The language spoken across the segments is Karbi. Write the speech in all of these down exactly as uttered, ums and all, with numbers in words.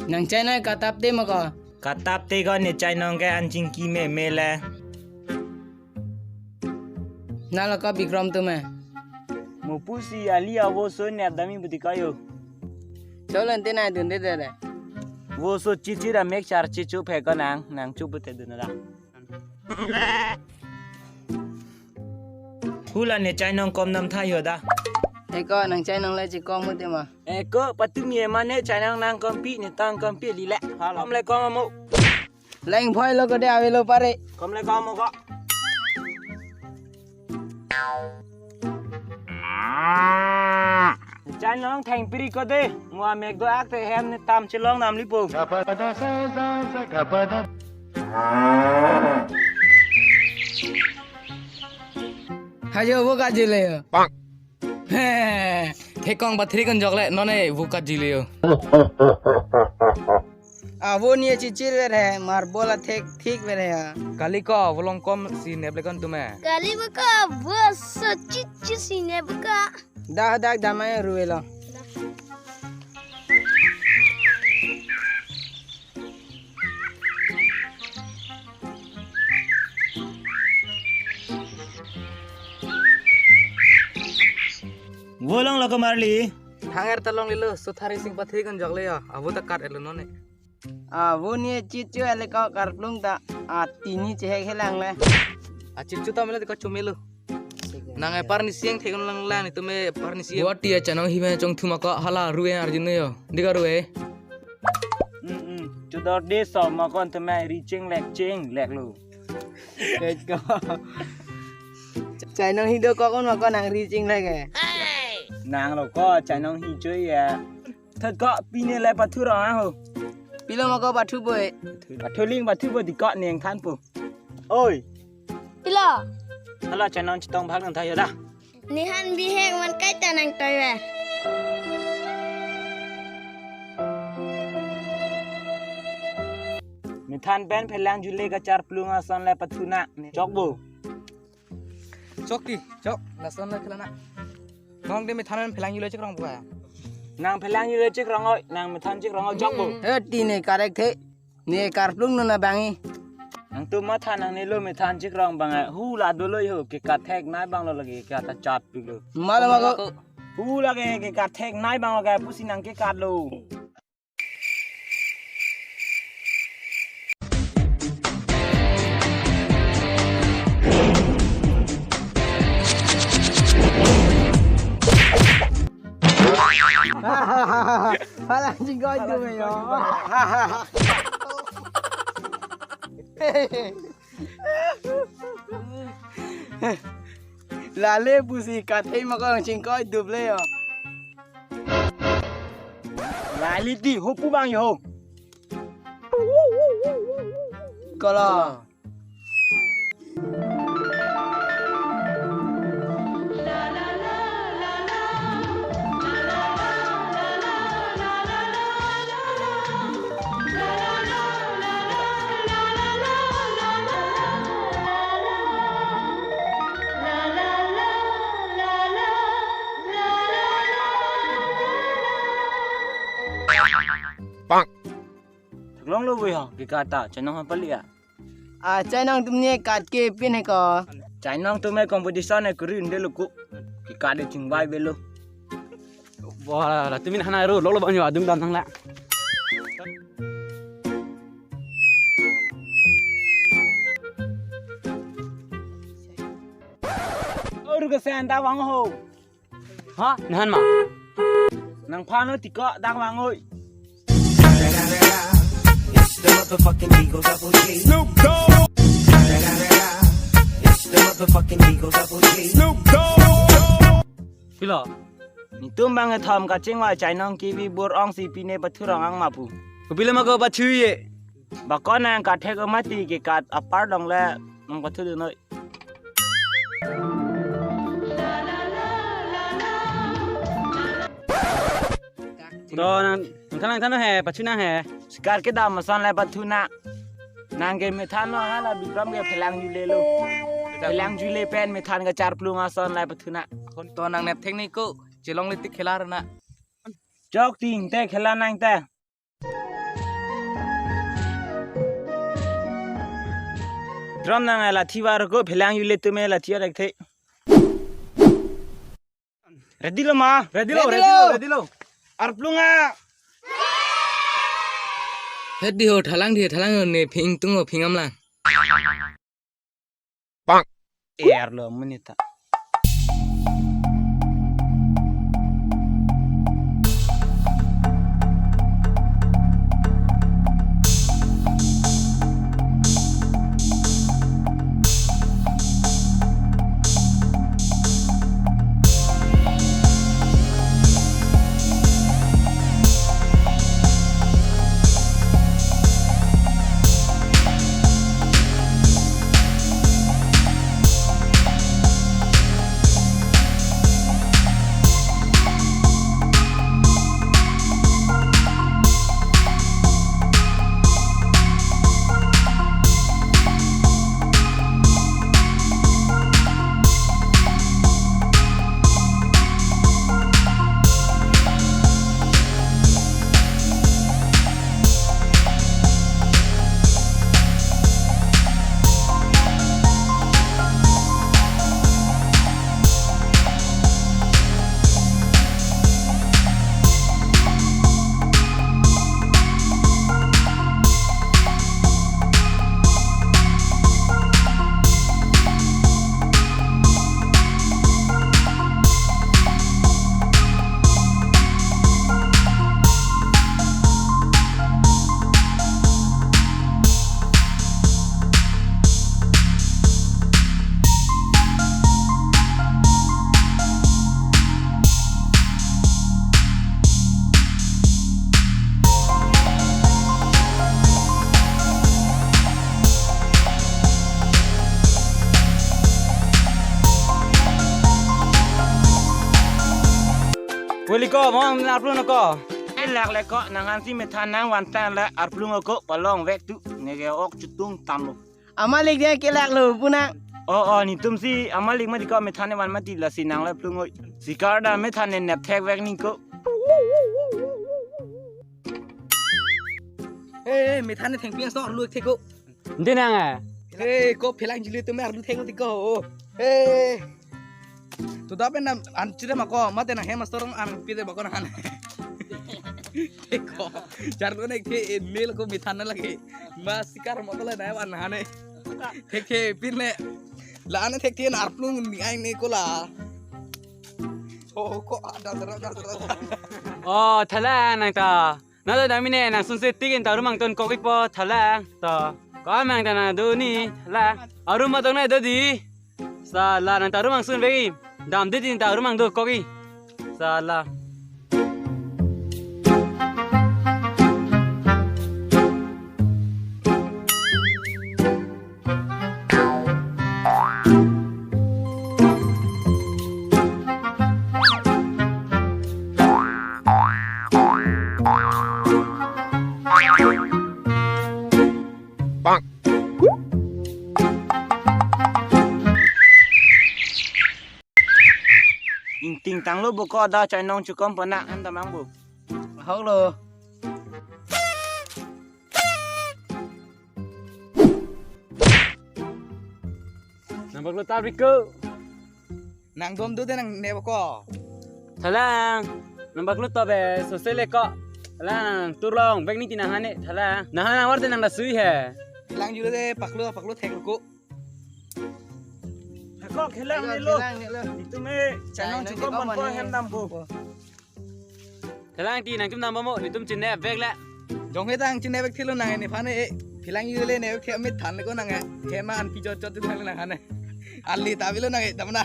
Nang chainong katap te ma ko? Katap te ko, ne chainong ke anchingki meme le. Nalo ko Bikrom atum e. Mo pusi ali avo so ne adami buti kayo. Cholo ante na dun de de. Vo so chichira mek char chichu phe ko nang, nang chu pute dun da. Hula ne chainong kom nam tha yo da. Eko nang chainong le chikong mu te ma. Eko patumi e ma ne chainong nang kompi ne tang kompi li le. Kom le kom mo. Leng phoi lo ko de avelo pare. Kom le kom mo ko. Chainong thengpiri ko de. Mo amek do ak te hem ne tam chilong nam lipo. Hajo vo kajile yo. Pak. He, thekong pathri kon jok le, non e vo kajile yo. Avo ne chichir ver he, marbol athek thik ver he. Kali ko, vo long kom si nep le kon atum e. Kali vo ko, vo so chichir si nep ko. Dak dak damai ruelo. Vo long lo ko marli. Hanger ta longlelo, so thari sing pathri kon jok le yo. Avo ta kat elo non e. Avo ne chichu ele ko karplung ta. A tini chehek helang le. A chichu ta melo ko chumelo. Nang e parni siang thek lang lang, itum e parni siang. Vo ti e chainong hi me chong thuma ko hala rue arjun yo. Dika rue. Mm, mm. Chudor de so ma kon atum e ri chinglek chinglek lo. Eko. Chainong hi do ko kon ma ko nang ri chinglek e. Nang lo ko chainong hi choi ya. Thot ko pine le pathu rong aho. Pilo ma ko pathu boy. Pathu ling pathu boy di ko neng than po. Oi. Pilo. Hala chainong chitong bhag nang thayo da. Nihan bihek man kai ta nang toy we. Mithan pen phelang jule kachar plung ason le pathuna. Chok bo. Chok ti, chok. Lason le khelana. Nong de mithan pen phelang jule chikrong po. Nang phelang jule chikrong oi, nang mithan chikrong oi chok bo. He ti ne karek the. Ne karplung nuna bangi. Nangtum matha nangne lo mithan chikrong bang e. Hu la dolo yo ke kathek nai bang lo lagi ke ata chat pi lo. Malo ma ko. Hu lagi ke kathek nai bang lo ke pusi nang ke kat lo. Hala chingkoi atum e yo. Lale pusi kathei ma ko chingkoi atum le yo. Lale ti ho pu bang yo. Kolo. Pak. Theklong lo vo ya, ke kata, chainong ha pali ya. A chainong atum ne kat ke pin he ko. Chainong atum e competition e kuri unde lo ko. Ke kat de chingvai velo. Wah, la tumin hana ro, lo lo bang yo adum dam thang la. Oru ke sen ta vang ho. Ha, nahan ma. Nang phano tiko dak vang oi. It's the motherfucking Eagle Double G. Snoop Dogg. It's the motherfucking Eagle Double G. Snoop Dogg. Pilo. Netum bang ethom kachingvai chainong kivi bor ong si pine pathu rong ang ma pu. Kopilo ma ko pathu ye. Bakon nang kathek mati ke kat apar dong le nang pathu dun noi. To nang, nang than nang than he, pathu nang he. Sikar kedam ason le pathu na. Nang ke methan lo hala Bikram ke phelang jule lo. Phelang jule pen methan kachar plung ason le pathu na. To nang nep thek ni ko, chelong le tik khela na. Chok ting te khela nang te. Trom nang lathi var ko phelang yule tume lathi ar ek the. Ready lo ma? Ready lo, ready lo, ready lo. Arplung a. Ready ho, thalang di, thalang ne phing tung ho, phing amlang. Bang. Er lo menit ta. Weli ko, mo arplung ko. Elak le ko, nanghan si methan nangvan tang le arplung ko palong vek tu, neke ok chutung tam lo. Amalik dia kelak lo punang. Oh, oh, netum si amalik mati ko methan ne van mati lasi nang le plung oi. Sikar da methan ne nep thek vek ni ko. Eh, eh, methan ne thengpi asok lu thek ko. Nde nang a? Eh, ko phelang jili tu me arlu thek ti ko. Eh. To da pen nam an chire ma ko, mate nang headmaster an pide ba ko nang han. Ko, charlo ne ke mail ko methan na lagi. Ma sikar mo ko la na wan han. Thek the pin le. La an thek the na arplung ni ai ne ko la. Oh, ko ada dara dara. Oh, thalang nang ta. Na to dam mine nangsun se tik in ta arum angton kok ikpo thalang to. Ko amang ta nang do ni thalang. Arum atong na do di. Sala nang ta arum angsun vek i. Dam di din ta arum angdo kok i. Sala. Ingting tanglo bo ko da chainong chukom pona han damang bo. Hok lo. Nang baklo tabrik ko. Nang dom do de nang ne ba ko. Thalang. Nang baklo to be so se le ko. Thalang turlong vek ni ti nang hane thalang. Nang hana war de nang da sui he. Lang jule de paklo paklo thek ko. Thek ko khelang ne lo. Khelang ne lo. Itum e chainong chukom pon ko hem dam bo. Thalang ti nangtum dam bom mo, netum chinep vek le. Jong he tang chinep vek thilo nang nephan e. Phelang yule ne vek the amit than le ko nang e. He ma an pi chot chot than le nang hane. Ali ta bilo nang e dam na.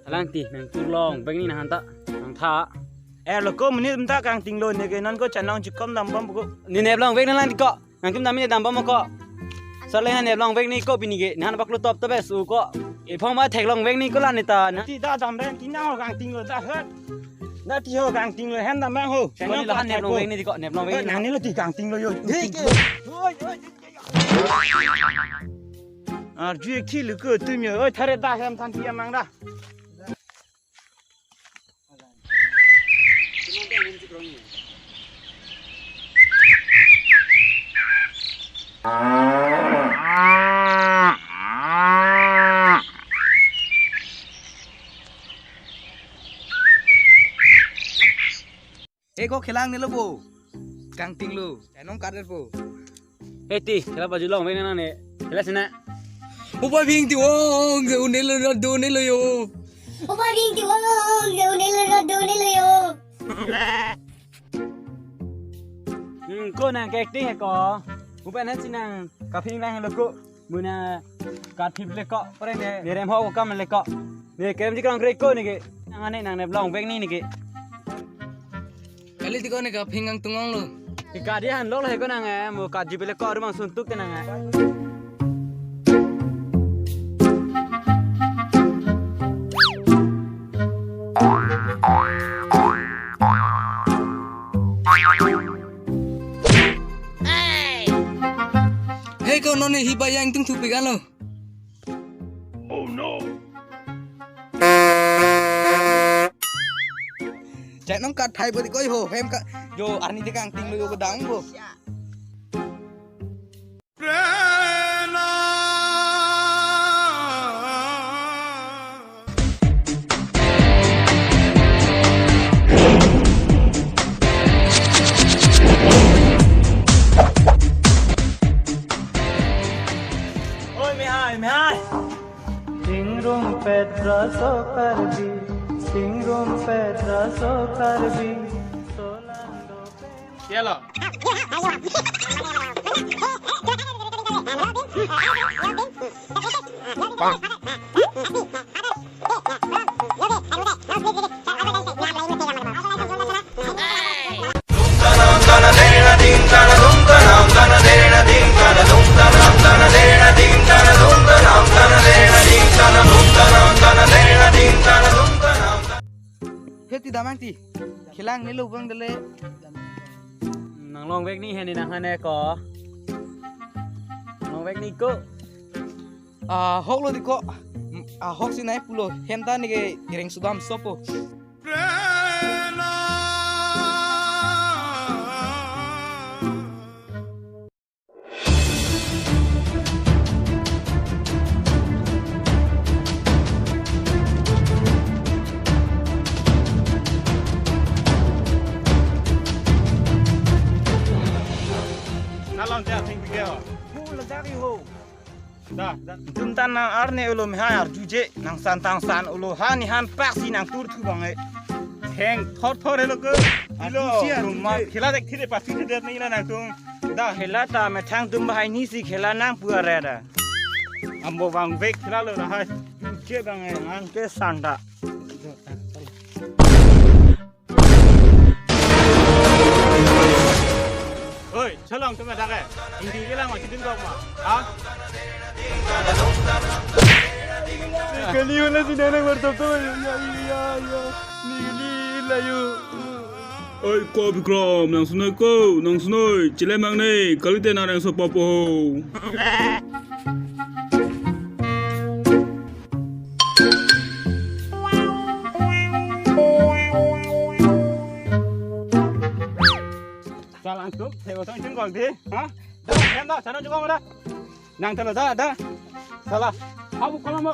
Thalang ti nang turlong vek ni nang han ta. Nang tha. Er lo ko menit ta kangting lo ne ke non ko chainong chukom dam bom ko. Ne nep long vek na lang ti ko. Nangtum dam mine dam bom ko. Sar le han nep long vek ni ko pini ke. Nang baklo top to be su ko. Iphong ma thek long vek ni ko la ne ta na. Ti da dam reng ti na ho kangting lo da het. Da ti ho kangting lo hem dam bang ho. Ko ni la han nep long vek ni ko nep long vek. Nang ni lo ti kangting lo yo. Thik ke. Oi oi. Arju ek thi lu ko tum yo. Oi thare da hem than ti amang da. Ko khela angnelo bo. Kangtinglo. Chainong kat-etpo. Hei ti, khela pajulong vek nang ne. Khela sina. Upa bing ti ong, je unelo na do nelo yo. Upa bing ti ong, je unelo na do nelo yo. Hmm, ko nang ke acting he ko. Upa na si nang kaphing lang lo ko. Muna kathip le ko, pare ne, ne rem ho kam le ko. Ne kerem ji krong kre ko ne ke. Nang ane nang ne blong vek ni ne ke. Kali ti ko ne kaphing kangtung onglo. Ke kadi han lok le ko nang eh, mo kaji pele ko rumang suntuk te nang eh. Hei ko non ne hiba yang tung thupi kan lo. Oh no. Chainong kat phai bodi koi ho hem ka. Yo arni te kangtinglo yo kedang bo. Oi, mehai, mehai. Tingrum petra so Karbi, tingrum petra so Karbi, solang dope. Sialo. Hei ti damang ti. Khela angnelo bang dele. Nang long vek ni heni nang hane ko. Nang long vek ni ko. Ah, hok lo di ko. Ah, hok si nai pulo. Hem ta ne ke reng sudam sopo. Nalong ja thing pike ho. Hu lajari ho. Da, da. Tum tan nang arne ulo mehai arjuje, nang san tang san ulo ha ni han pak si nang tur thu bang e. Theng thor thor helo ke. Ilo, arjuje, tum ma arjuje. Khela dek thire pasi thire ni la nang tum. Da. Khela ta methang tum bahai ni si khela nang pu are da. Ambo bang vek khela lo da hai. Juje bang e, nang ke sang da. Oi, cholong tum dak e. Hindi ke lang ma, chidin kok ma. Ha? Kali wala si nana wartap to. Ya, ya, ya. Ni, ni, layu. Oi, ko Bikram, nang sunoi ko, nang sunoi. Chile mang ne, kalite nang reng sopo po ho. Salang tup, theo tong chun gol di, ha? Da, hem da, sana jukong da. Nang telo da, da. Salah. Habu kolom mo.